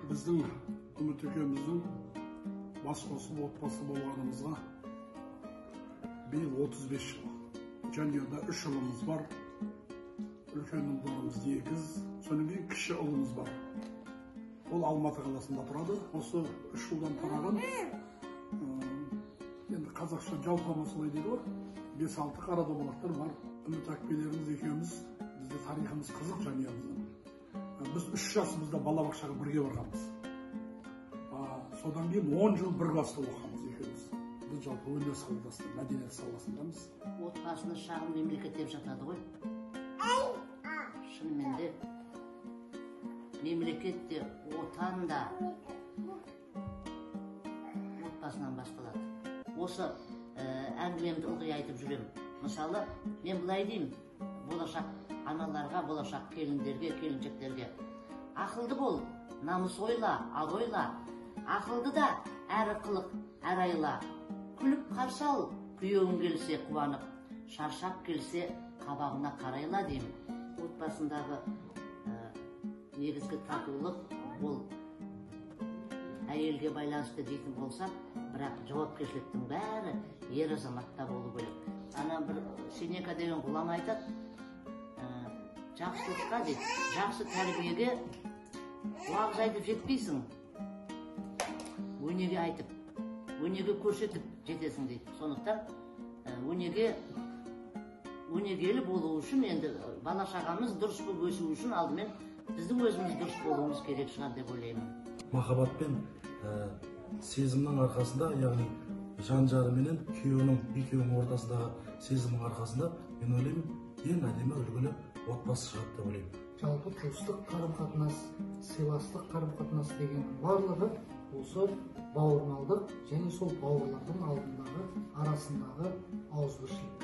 Біздің Үміт екеуміздің бас қосып отбасы болғанымызға биыл 35 жыл. Жанұяда 3 ұлымыз бар. Үлкен ұлдарымыз егіз, содан кейін кіші ұлымыз бар. Ол Алматы қаласында тұрады. Осы 3 ұлдан тараған, енді қазақша жалпылама солай дейді ғой, 5-6 қара домалақтар бар. Үміт әпкелеріміз екеуміз, бізде тарихымыз қызық жанұямыздың. Біз 3 жасымызда балабақшаға бірге барғанбыз. Содан кейін 10 жыл бір класста оқығанбыз екеуміз. Біз жалпы өнер саласында, мәдениет саласындамыз. Отбасыны шағын мемлекет деп жатады ғой. Шынымен де мемлекет те, отан да отбасынан басталады. Осы әңгімемді ылғи айтып жүремін. Мысалы, мен былай деймін, болашақ аналарға, болашақ келіндерге, келіншектерге: ақылды бол, намыс ойла, ар ойла, ақылды да әрі қылық, әрі айла. Күліп қарсы ал, күйеуің келсе қуанып, шаршап келсе қабағына қарайла деймін. Отбасындағы негізгі татулық ол әйелге байланысты дейтін болсақ, бірақ жауапкершіліктің бәрі ер азаматта болу керек. Ана бір Сенека деген ғұлама айтады, жақсылыққа дейді, жақсы тәрбиеге уағыз айтып жетпейсің, өнеге айтып, өнеге көрсетіп жетесің дейді. Сондықтан өнегелі болу үшін, енді бала шағамыз дұрыс болып өсу үшін алдымен біздің өзіміз дұрыс болуымыз керек шығар деп ойлаймын. Махаббат пен сезімнің арқасында, яғни жан жары менен күйеуінің екеуінің ортасындағы сезімнің арқасында, мен ойлаймын, ең әдемі үлгілі отбасы шығады деп ойлаймын. Жалпы туыстық қарым-қатынас, сыйластық қарым-қатынас деген барлығы осы бауырмалдық және сол бауырлардың алдындағы арасындағы ауызбіршілік.